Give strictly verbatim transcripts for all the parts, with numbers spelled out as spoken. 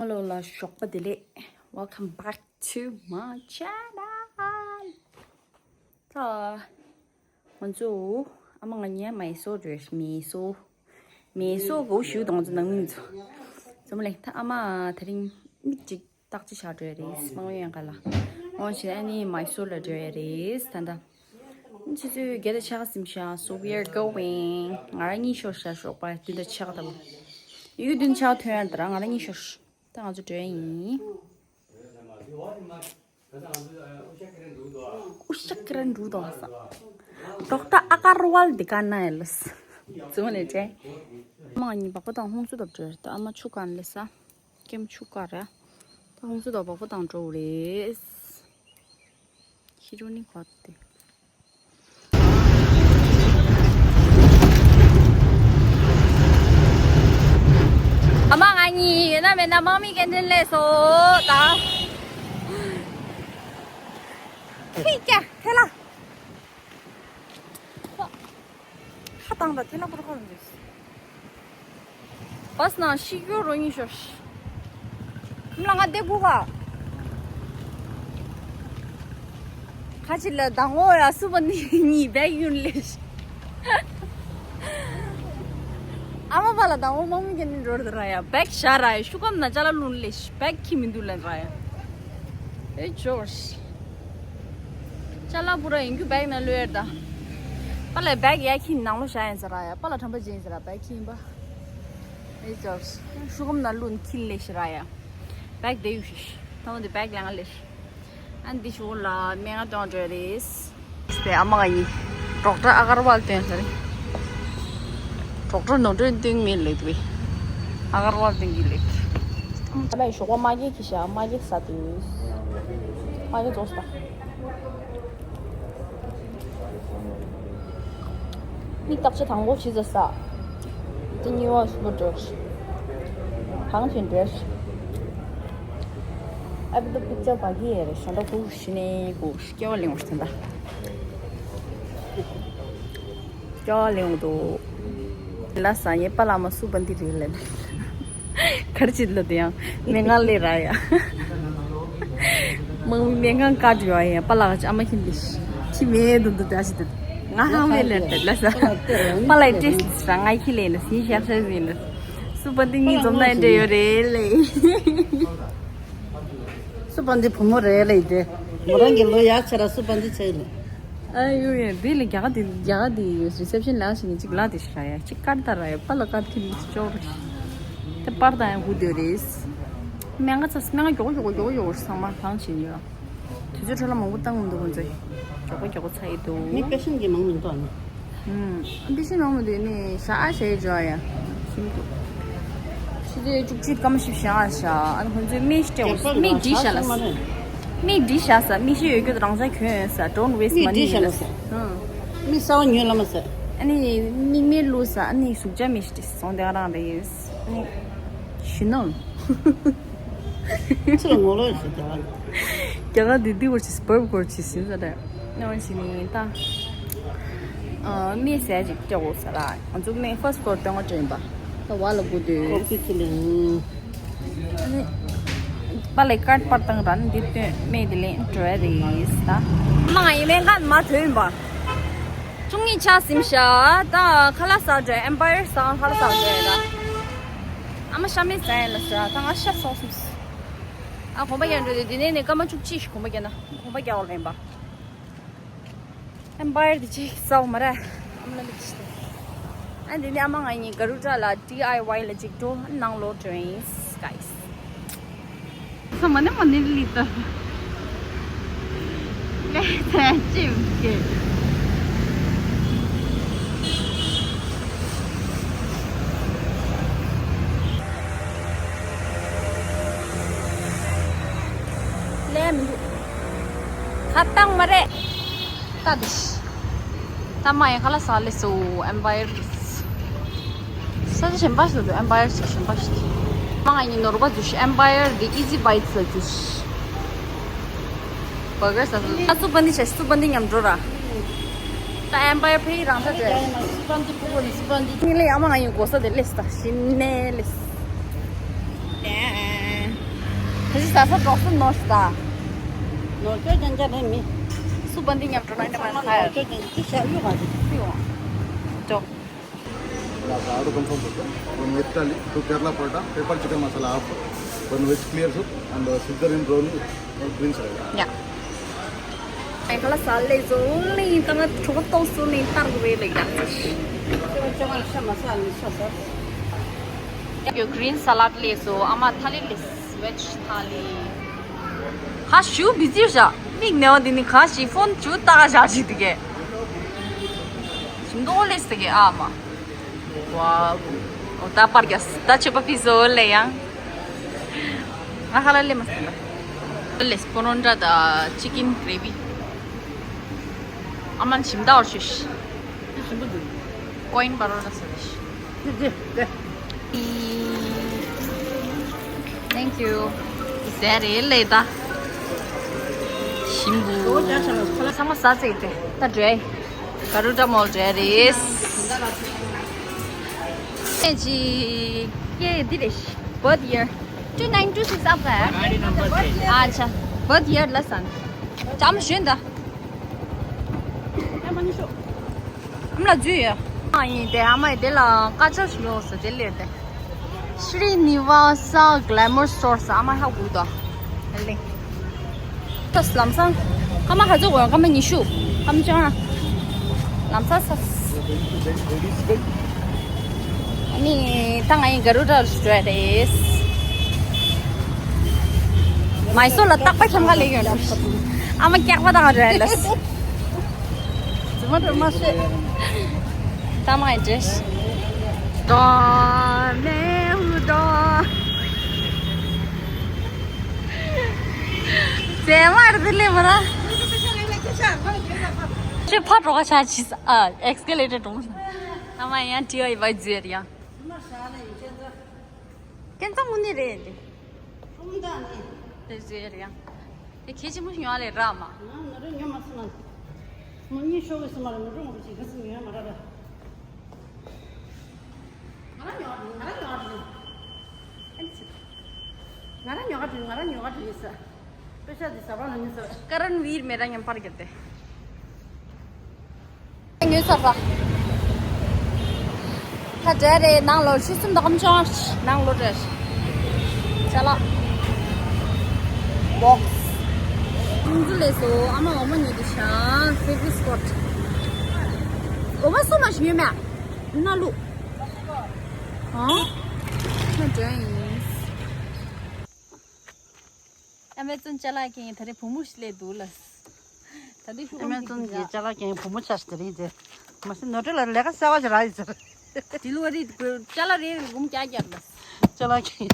Hello ལ་ཞོགས་པ་བདེ་ལེགས། Welcome back to my channel. ད་ང་ཚོ་ཨ་མ་ང་གཉིས་མའི་སོར་འགྲོ་ཡ། མའི་སོར། མའི་སོར་གོ་ཞུ་དང་ཚོ་ནང་མིན་ཚོ། ཚོ་མ་ལེ། ད་ཨ་མ་དེ་རིང་མིག་ཅིག་བརྟག་དཔྱད་བྱ་འགྲོ་ཡ་རེད། མང་ཡོད་ག་ལ། འོ་ཞེ་ཨ་ནི་མའི་སོར་ལ་འགྲོ་ཡ་རེད་ད་ལྟ། ཆུ་ཚོད་བརྒྱད་དང་ཕྱེད་ཀ་ཟིན་ཤག So we are going. ང་རང་གཉིས་ཤོར་ཤག་ཞོགས་པ་བདུན་དང་ཕྱེད་ཀ་ལྟ་བུ། ཡུལ་བདུན་ཕྱེད་ཀ་ཐོན་ཡ་ད་ར་ང་རང་གཉིས་ཤོར། ད་ང་ཚོ་འགྲོ་ཡ་ཡིན། ཨུ་ཤ་ཀི་རན་འགྲོ་དོ་ས། ཌོག་ཊར་ཨ་གར་ཝལ་འདི་ག་ན་ཡ་ལོས། ཙུ་མ་ལེ་ཅེ། མ་གཉིས་བག་པ་དང་ཧུང་སུ་དབ་འགྲོ་ཡ་ད་ཨ་མ་ཆུ་གང་ལེ་ས། ཀེམ་ཆུ་ཀ་ར། ད་ཧུང་སུ་དབ་བག་པ་དང་འགྲོ་རེད། ཤི་རུ་ནི་ཁོ་ཏེ། ཨ་མ་ང་གཉིས་ཡོད་ན་མེད་ན་དམག་མི་སྐད་འཕྲིན་ལས་སོ་ད། ཁྱི་སྐྱ་ཐེ་ལ། ཁ་བཏང་དང་ཐེ་ལ་པོ་ར་ཁ་ལ་འདུག་བས་ནང་ཤི་གྱོ་རོ་གཉིས་ཤོར། མ་ལ་ང་བདེ་གུ་ག་ཁ་ཅིག་ལ་དང་འོ་ཡ་སུ་པ་ནི་གཉིས་བེག་ཡུན་ལེ་ཤི། ཨ་མ་པ་ལ་དང་འོ་མང་མི་ག་ནི་འགྲོ་ར་ཡ་བེག་ཤ་ར་ཡ་ཤུ་ཀམ་ན་ཅ་ལ་ལུན་ལེ་ཤི་བེག་ཁྱི་མི་འདུག་ལན་ར་ཡ། ཨེ་ཇོར་ཤི། ཅ་ལག་པུ་ར་ཡིན་རྒྱུ་བེག་ནང་ལོས་ཡར་ད། པ་ལས་བེག་ཡ་ཁྱི་ནང་ལོ་བཞག་ཡིན་ཟེར་ར་ཡ། པ་ལ་དྲན་པ་བརྗེད་ཡིན་ཟེར་ར་བེག་ཁྱི་ཡིན་པ། ཨེ་ཇོར་ཤི། ཤུ་ཀམ་ན་ལུན་ཁྱི་ལེ་ཤི་ར་ཡ། བེག་དེ་ཡུ་ཤི་ཤི། ཐང་དེ་བེག་ལ་ང་ལེ་ཤི། ཨན་དེ་ཤོག་ལ་མེ་ང་གཏོང་འགྲོ་རེད། དེ་ཨ་མ་ང་ཡིན། ཌོག་ཊར་ཨ་གར་ཝལ་སྟོན་ཟེར། ཌོག་ཊར་ནོར་འགྲོའི་སྟེང་མེད་ལེགས་པས། ཨ་གར་ཝལ་སྟེང་གི་ལེགས། ཨ་མ་ལ་ཡི་ཞོགས་པ་མ་གི་ཁི་ཤ་མ་གི་ས་དུས། མ་གི་རྫོགས་ས། མིག་བརྟག་དཔྱད་དང་པོ་བྱེད་ཟེར་ས། དེ་གཉིས་པ་སུ་པར་འགྲོ། གང་བྱེད་འགྲོ། ཨ་བི་ཏོ་པིག་ཅར་བ་གི་ཡེ་རེ་ཞོན་ཏོ་གུ་ཤི་ནེ་གུ་སྐྱེ་བ་ལེན་བར་ཐོན་ད། སྐྱེ་བ་ལེན་འདུག་ལ་ས་ཡེ་པ་ལ་མ་སུ་པ་འདི་རེད་ལེ། གར་ཅིག་ལ་དེ་ཡང་མེ་ང་ལེ་ར་ཡ། མང་མི་མེ་ང་ཀ་འགྲོ་ཡ་ཡ་པ་ལ་ཅ་མ་ཁྱིམ་ལེ་ཤི་མེ་དུ་འདུག་ད་ཞིག་དུ་ང་ཧང་མེ་ལེ་ཏེ་ལ་ས། པ་ལ་ཏེ་ས་ང་ཁྱི་ལེ་ན་སི་ཤ་ཤ་ཟིན་ལ། སུ་པ་འདི་གཉིས་འཛོམས་ན་འདྲེ་ཡོད་རེད་ལེ། སུ་པ་འདི་བུ་མོ་རེད་ལེ་དེ། མོ་རང་གི་ལོ་ཡག་ཆེ་ར་སུ་པ་འདི་ཆེ་ལེ། ཨ་ཡོ་ཡ་དེ་ལེ་རྒྱ་ག་དེ་རྒྱ་ག་དེ་རི་སེབ་ཤན་ལ་ཞིག་གཅིག་ལ་དེ་ཤ་ཡ་གཅིག་ཀར་ད་ར་ཡ་པ་ལ་ཀར་ཁྱིམ་གཅིག་ཅོག་རེ། དེ་པར་ད་ཡང་གུ་དེ་རེད། སྨན་ཁང་ཚ་སྨན་ཁང་མགྱོགས་མགྱོགས་མགྱོགས་མགྱོགས་ཚང་མ་ཐང་ཆེན་ཡོད། དུས་ཚོད་འཕྲོ་བརླག་མང་པོ་བཏང་མི་འདུག་ཁོང་ཚོས། མགྱོགས་པོ་མགྱོགས་པོ་ཚ་ཡི་འདུག་མི་པེ་ཤན་གྱི་མང་མི་འདུག་ཨ་ནི། ཨུམ། པེ་ཤན་མང་མི་འདུག་ནི་ཞག་ཨ་ཞེ་ཡི་འཇོག་ཡ། ཤིན་ཏུ། ཕྱི་ཚེས་བཅུ་གཅིག་སྐར་མ་བཞི་བཅུ་ཞག་ཨ་ཞག་ཨ་ནི་ཁོང་ཚོས་མི་སྤྲད་འོ་མི་བྲིས་ཞག་ལ། མི་བྲིས་ཞག་ས་མི་ཤེས་ཡོད་རྒྱུ་རང་ཚ་གྱོན་ཡོད་ས་don't waste money ཡིན་ལ་ས། ཨུམ། མི་གསར་བ་ཉོས་ལ་མ་ཟེར། ཨ་ནི་མིག་མེད་ལུས་ས་ཨ་ནི་གཟུགས་ཅག་མི་ཤེས་སོང་དེ་ག་རང་རེད། ཨ་ནི། ཞི་ནང་། ཚུར་ངོ་ལོག་ཞིག་རྒྱ་གར། རྒྱ་གར་འདི་འདི་སྐོར་ཅིག་བར་སྐོར་ཅིག་ཟིན་ས་རེད། ནང་ཞིག་ནི་ད། ཨ་མི་ཟས་ཅིག་སྐྱོ་བོ་ས་ར་ང་ཚོ་མི་ཧྥར་སི་སྐོར་སྟོན་པ་དྲན་པ། ད་བ་ལ་དགུ་དུས། ཁོ་ཀི་ཀི་ལིང་། ཨ་ནི། པ་ལས་ཀར་པར་བཏང་ར་ནི་འདི་སྟོན་མེད་དེ་ལེན་འགྲོ་ཡ་རེད་ད། མ་ཡི་མེ་གན་མ་ཐོན་པ། བཅུ་གཉིས་ཆ་ཟིན་ཤག་ད་ཁ་ལག་ཟ་འགྲོ་ཨེམ་པ་ཡར་ཟ་ཁ་ལག་ཟ་འགྲོ་ཡ་ད། ཨ་མ་ཤ་མེད་ཟ་ཡ་ལ་ཟ་ད་ང་ཤ་སོང་སོང་། ཨ་གོམ་པ་རྒྱག་འགྲོ་དེ་དེ་ནས་ནས་སྐར་མ་བཅུ་གཅིག་གོམ་པ་རྒྱག་ན་གོམ་པ་རྒྱག་འོ་ལེན་པ། ཨེམ་པ་ཡར་དེ་ཅིག་ཟ་འོ་མ་ར། ཨ་མ་ལ་མི་ཅིག་ཨ་དེ་ནས་ཨ་མ་ང་གཉིས་ག་རུ་ཏྲ་ལ་ཌི་ཨའི་ཝའི་ལ་ཅིག་འགྲོ་ནང་ལོགས་འགྲོ་ཡིན་guys། ས་མ་ནི་མ་ནི་ལི་ཏ། ལེ་ཚན་ཅིབ་ཀེ། ལེ་མི་འདུག་ཁ་བཏང་མ་རེད། ད་དེ་ཤི། ད་མ་ཡ་ཁ་ལ་ས་ལེ་སོ་ཨེམ་པ་ཡར། ས་ཆ་གཞན་པ་ཞིག་ཏུ་ཨེམ་པ་ཡར་ཞིག་གཞན་པ་ཞིག་མ་ང་ཡི་ནོར་བ་འཛུལ་ཤི་ཨེམ་པ་ཡར་འདི་ཨི་ཛི་བའི་ཊི་ལ་འཛུལ་ཤི། བར་གར་ཟ་ཟ། ཨ་སུ་པ་འདི་ཤ་སུ་པ་འདི་མཉམ་འགྲོ་ར། ད་ཨེམ་པ་ཡར་ཕེ་ཡི་རང་ས་རེད། སུ་པ་འདི་ཕུ་བོ་ནི་སུ་པ་འདི། ངི་ལེ་ཨ་མ་ང་ཡི་གོ་ས་དེ་ལེ་སི་ད་ཤི་ནེ་ལེ་སི། ཁྱེད་ཚོ་ཟ་ས་འགྲོགས་སུ་ནོར་སི་ད། ནོར་སྐྱོ་ཅན་ཅན་རེད་མི། སུ་བན་དེ་མཉམ་འགྲོ་ན་འདྲ་མ་ཚང་མ་ནོར་སྐྱོ་ཅན་ཅི་བྱ་གཡུ་མ་རེད། ཡོང་། འགྲོ། Now, the order confirm for the one veg thali, two Kerala paratha, pepper chicken masala half, one veg clear soup, and uh, Caesar in brownie, one green salad. Yeah. ཁ་ལག་ཟ་ལེ་བཟོ་ལེ་ཡིན་ད་ང་གྲོགས་ཏོག་སུ་ནས་ཏར་རེ་ལེ་ཡ། ཡོ་green salad ལེ་བཟོ་ཨ་མ་ཐ་ལི་ལེ་veg ཐ་ལི། ཧ་ཞུ་བི་ཟི་བཞག་མིག་ནེ་བ་འདི་ནི་ག་ཞིག་ཕོན་ཅུ་ཏག་བཞག་ཅིག་འདི་གས། ཞིམ་མདོག་ལེ་ཟེར་གས་ཨ་མ། Wow. ད་པར་རྒྱས་ད་ཆོས་པ་ཕི་སོ་ལེ་ཡང་། ང་ཧ་ལ་ལེ་མ་སེ་ལ། ལེ་སི་པོ་རོན་ཏྲ་ད་chicken gravy. ཨ་མ་ཞིམ་ད་བར་ཤུ་ཤི། ཀོ་ཡིན་པ་རོ་ན་སོ་ཤི། Thank you. ཟེར་རེ་ལེ་ད། ཞིམ་བུ། ཚང་མ་ཟ་ཚེ་ཏེ་ད་འདྲེ། Garuda Mall འདྲ་རེད། ཨེ་ཅི། ཀེ་འདི་རེད། Birth year two nine two six up there. Birth year. ཨ་ཆ། Birth year ལ་སང་། ཅམ་ཞུན་ད། ཨམ་ལ་འཛུལ་ཡོད། ཨ་ཡིན་ཏེ་ཨ་མ་ཡི་དེ་ལ་ཀ་ཅོ་ཞིག་ཡོང་སོ་དེ་ལས་ཏེ། Srinivasa Glamour Store ས་ཨ་མ་ཧ་གུ་དོ། ལེ། ལམ་སང་། སྐར་མ་ག་ཚོད་འགོར་སྐར་མ་ཉི་ཤུ། སྐར་མ་བཅོ་ལྔ། ལམ་སང་ས། ཨ་ནི་ད་ང་ཡི་Garuda ལ་འགྲོ་ཡ་རེད། མའི་སོར་ལ་རྟག་པ་འཁྱམ་ག་ལེ་ཡོད་རེད། ཨ་མ་སྐྱག་པ་དང་རེད་ལ། ཛི་མ་དྲོ་མ་ཤེས། ད་མ་ཡི་འདྲེས། ད་ནེ་ཧུ་ད། ཟེ་མ་རེད་ལེ་མ་ར། ཤེས་ཕ་གྲོགས་ཆ་ཆིས་ཨ་ཨེག་སི་ཀེ་ལེ་ཊར་གྲོང་། ཨ་མ་ཡང་ཏི་ཨའི་ཝའི་ཛེར་ཡང་། ཁྱེད་ཚང་མུ་ནི་རེད་དེ། དེ་ཟེར་ཡང་། དེ་ཁྱེད་ཅི་མུ་ཉོ་ལེ་ར་མ། ང་རང་ཉོ་མ་སོང་ན། མུ་ནི་ཤོ་གི་སུ་མ་རེད་མུ་ཀྲུང་གི་ཅི་ག་སུ་ཉོ་མ་ར་ར། ང་རང་ཉོ་ག་དྲིན་ང་རང་ཉོ་ག་དྲིན། ང་རང་ཉོ་ག་དྲིན་ང་རང་ཉོ་ག་དྲིན་ཟེར། པེ་ཤ་འདི་ཟ་བ་ལ་ནི་ཟ། ཀ་རན་ཝིར་མེ་ར་ཉམ་པར་གྱི་ཏེ། ཉོས་ཚར་བ། ད་འདྲ་རེད་ནང་ལོ་ཤི་གསུམ་དང་ཀམ་ཅོང་ནང་ལོ་འདྲ། ཅ་ལག་བོག་སི། ཀྲུང་ཙུ་ལས་སོ་ཨ་མ་འོ་མ་ཉོས་ཏེ་ཤང་ཧྥེ་ཧྥེ་སི་ཀོཊ། འོ་མ་སོ་མ་ཞིག་ཉོས་མེད། སྣ་ལུག་ཨ། ད་འདྲ་ཡིན། ཨ་མེ་ཙོན་ཅ་ལག་མཁན་ད་རེས་བུ་མོ་ཞིག་སླེབས་འདུག་ལ། ད་དུང་ཤུགས་ཨ་མེ་ཙོན་གྱི་ཅ་ལག་མཁན་བུ་མོ་ཆགས་ཤིག་དེ་རིང་དེ། མ་སེ་ནོར་འཁྲུལ་ལ་ལས་ཀ་གསར་བ་ཞིག་རག་ཡིན་ཟེར། ཌི་ལི་ཝ་རི་ཅ་ལག་རེ་རེ་འབུམ་བརྒྱ་བརྒྱབ་ལ། ཅ་ལག་མཁན།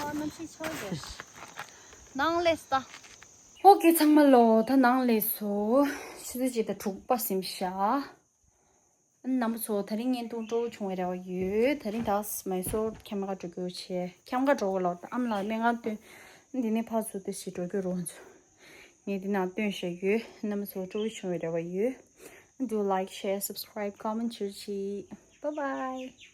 ཨ་གནམ་གཤིས་ཆར་རེད། ནང་སླེབས་ད། ཨོ་ཀེ་ཚང་མ་ལོ་ད་ནང་སླེབས་སོ། ཆུ་ཚོད་གཅིག་དང་དྲུག་པ་ཟིན་ཤག་རྣམ་པ་ཚོ་ད་རིང་བརྙན་ཐུང་སྤྲོ་བོ་བྱུང་བའི་རེ་བ་ཡོད། ད་རིང་ད་མའི་སོར་ཁྱམས་ཁ་འགྲོ་རྒྱུ་བྱས། ཁྱམས་ཁ་འགྲོ་དགོས་ལ་ཨམ་ལགས་སྨན་ཁང་སྟོན། འདི་ནས་ཕར་ཚུར་དེ་ཞིག་འགྲོ་རྒྱུ་རོགས་ཚོ། ངས་འདི་ནང་སྟོན་བཞག་ཡོད། རྣམ་པ་ཚོ་སྤྲོ་བོ་བྱུང་བའི་རེ་བ་ཡོད། Do like, share, subscribe, comment བྱེད་ཅིག Bye bye.